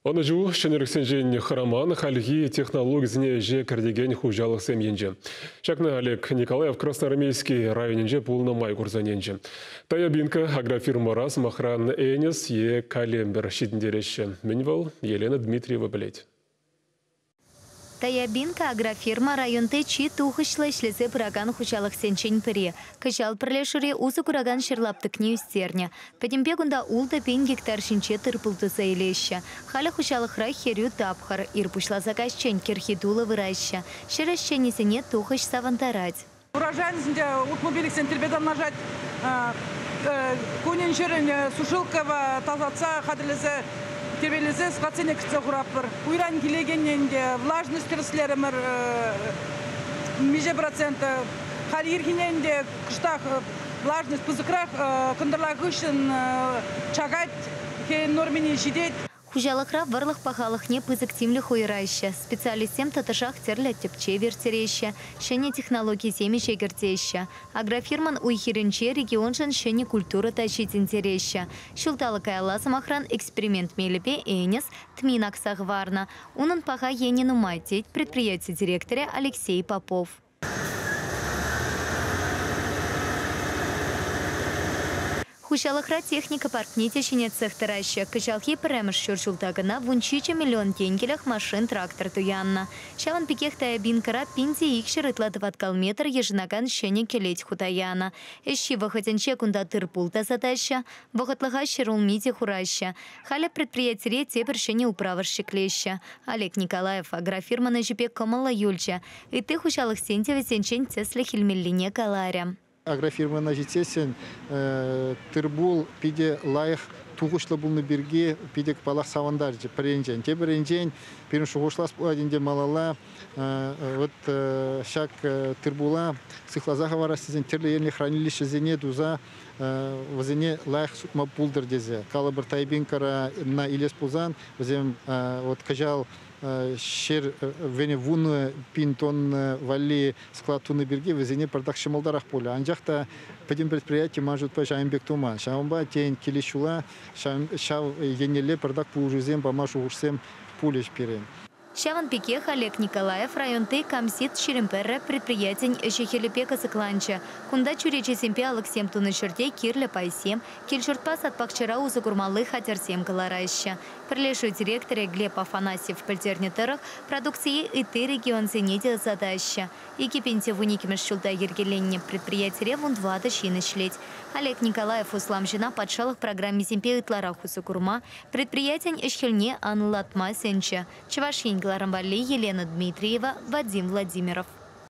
Ӑнӑҫу ҫӗнӗлӗхсенчен хӑраман, хальхи технологисене ӗҫе кӗртекен хуҫалӑхсем енче. Ҫакна Олег Николаев Красноармейски районӗнче пулнӑ май курса ӗненчӗ. Таябинка агрофирмӑра, сӑмахран, Энӗс е Калемпӗр ҫитӗнтереҫҫӗ. Мӗн вӑл, Елена Дмитриева пӗлет. Таябинка агрофирма районти чи тухӑҫлӑ ӗҫлесе пыракан хуҫалӑхсенчен пӗри. Кӑҫал пӗрлешӳре усӑ куракан ҫӗр лаптӑкне ӳстернӗ. Пӗтӗмпе кунта 6000 гектар ҫинче тыр-пул туса илеҫҫӗ. Халӗ хуҫалӑхра хӗрӳ тапхӑр. Ир пуҫласа каҫчен кӗрхи тулӑ выраҫҫӗ. Ҫӗр ӗҫченӗсене тухӑҫ савӑнтарать. Урожайностьсенче 65 центнерпе танлашать. Кунӗн-ҫӗрӗн сушилкӑпа тасатса хатӗрлесе тирпейлесе складсене кӗртсе хуратпӑр. Уйран килекеннин те влажность тӗрӗслерӗмӗр миҫе процент. Халь ирхине ӗнтӗ кӑштах влажность пысӑкрах, кӑнтӑрла хыҫҫӑн чакать, хӗйӗн нормине ҫитет. Хуҫалӑхра вӑрлӑх пахалӑхне пысӑк тимлӗх уйӑраҫҫӗ. Специалистсем тӑтӑшах тӗрлӗ тӗпчев ирттереҫҫӗ, ҫӗнӗ технологисем ӗҫе кӗртеҫҫӗ. Агрофирмӑн уй-хирӗнче регионшӑн ҫӗнӗ культура та ҫитӗнтереҫҫӗ. Ҫулталӑк каялла, сӑмахран, эксперимент мелӗпе Энӗс тмин акса хӑварнӑ. Унӑн паха енӗ нумай, тет предприяти директорӗ Алексей Попов. Хуҫалӑхра техника паркне те ҫӗнетсех тӑраҫҫӗ. Кӑҫалхи пӗрремӗш ҫур ҫулта кӑна 17 миллион тенкӗлӗх машин-трактор туяннӑ. Ҫавӑн пекех Таябинкӑра 1200 ытла тӑваткал метр йышӑнакан ҫӗнӗ кӗлет хута янӑ. Ӗҫҫи вӑхӑтӗнче кунта тыр-пул тасатаҫҫӗ, вӑхӑтлӑха ҫӗрулми те хураҫҫӗ. Халӗ предприятире тепӗр ҫӗнӗ управӑш ҫӗклеҫҫӗ. Олег Николаев агрофирмӑн ӗҫӗпе кӑмӑллӑ юлчӗ. Ытти хуҫалӑхсен те вӗсенчен тӗслӗх илмеллине каларӗ. Агрофирмӑна ҫитсессӗн тыр-пул питӗ лайӑх тухӑҫлӑ пулнӑ пирки питӗ паллах савӑнтарчӗ пӗр енчен. Тепӗр енчен пирӗн шухӑшлас пулать ӗнтӗ малалла вот ҫак тыр-пула сыхласа хӑварас тесен тӗрлӗ енлӗ хранилищӗсене туса вӗсене лайӑх сутма пултӑр тесе. Калӑпӑр, Тайбинкӑра илес пулсан вӗсем вот кӑҫал ҫӗр вӗнӗ 10 000 тонна валли склад тунӑ пирки вӗсене пӗртак ҫӑмӑлтарах пулӗ. Анчах та пӗтӗм предприяти ман шутпа ҫавӑн пек туман. Ҫавӑнпа тен килес ҫула ҫав еннелле пӗртак пулӑшусем пама шухӑшсем пулӗҫ пирӗн. Ҫавӑн пекех Олег Николаев районти Камсит 21 предприятин ӗҫӗ-хӗлӗпе кӑсӑкланчӗ. Кунта чӳречесемпе алӑксем тунӑ ҫӗрте кирлӗ пайсем, кил-ҫуртпа сад-пахчара усӑ курмалли хатӗрсем кӑлараҫҫӗ. Пӗрлешӳ директорӗ Глеб Афанасьев пӗлтернӗ тӑрӑх, продукцие ытти регионсене те ӑсатаҫҫӗ. 2012 ҫулта йӗркеленнӗ предприятире 14 ҫын ӗҫлет. Олег Николаев усламҫӑна патшалӑх программисемпе ытларах усӑ курма, предприятин ӗҫ-хӗлне анлӑлатма сӗнчӗ. Чӑваш Ен кӑларӑм валли Елена Дмитриева, Вадим Владимиров.